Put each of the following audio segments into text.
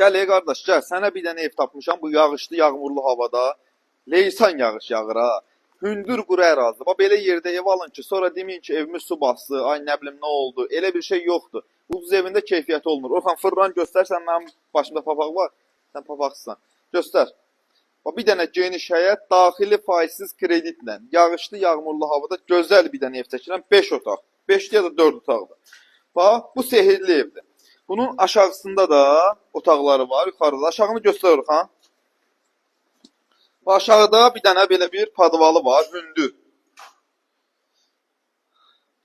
Gəl ey qardaş, gəl. Sənə bir dənə ev tapmışam bu yağışlı, yağmurlu havada. Leysan yağış yağır ha. Hündür quru ərazi. Bax belə yerdə ev alın ki, sonra deməyin ki, evimiz su bastı, ay nə bilim nə oldu. Elə bir şey yoxdur. Ucuz evində keyfiyyəti olmur. Orxan, fırlan göstərsən, mənim başımda papaq var. Sən papaqsızsan. Göstər. Bax bir dənə geniş həyət, daxili faizsiz kreditlə, yağışlı, yağmurlu havada gözəl bir dənə ev çəkirəm. 5 otaq. 5 ya da 4 otaqdır. Bax, bu sehirli evdir. Bunun aşağısında da otaqları var, yuxarıda. Aşağını göstər Orxan. Bu aşağıda bir dənə belə bir podvalı var, hündür.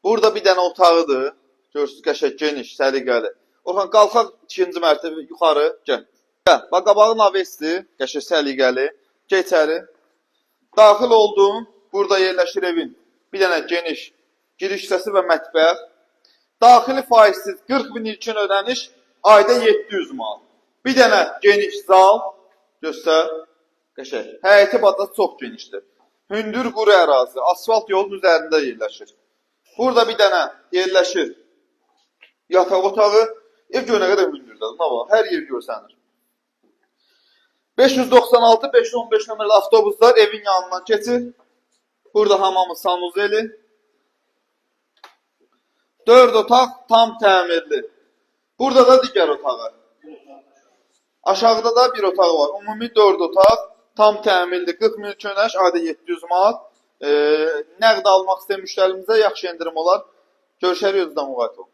Burada bir dənə otağıdır. Görürsüz, qəşəng, geniş, səliqəli. Orxan, qalxaq ikinci mərtəbə yuxarı, gəl. Gəl, bax qabağı navesdir, qəşəng səliqəli. Keç içəri. Daxil oldum. Burada yerləşir evin bir dənə geniş giriş hissəsi və mətbəx. Daxili faizsiz 40 min ilkin ödəniş, ayda 700 manat. Bir dənə geniş zal göstər. Qəşəng. Həyəti badası çox genişdir. Hündür quru ərazi, asfalt yolun üzərində yerləşir. Burada bir dənə yerləşir yataq otağı. Ev gör nə qədər hündürdədir. Nə var? Hər yer görsənir. 596 515 nömrəli avtobuslar evin yanından keçir. Burada hamamı, sanuzeli. 4 otaq tam təmirli. Burada da digər otağı. Aşağıda da bir otağı var. Ümumi 4 otaq tam təmirli. 40 min ödəniş, ayda 700 manat. Nəqd almaq istəyən müştərimizə yaxşı endirim olar. Görüşərik, özünüzə müğayət olun.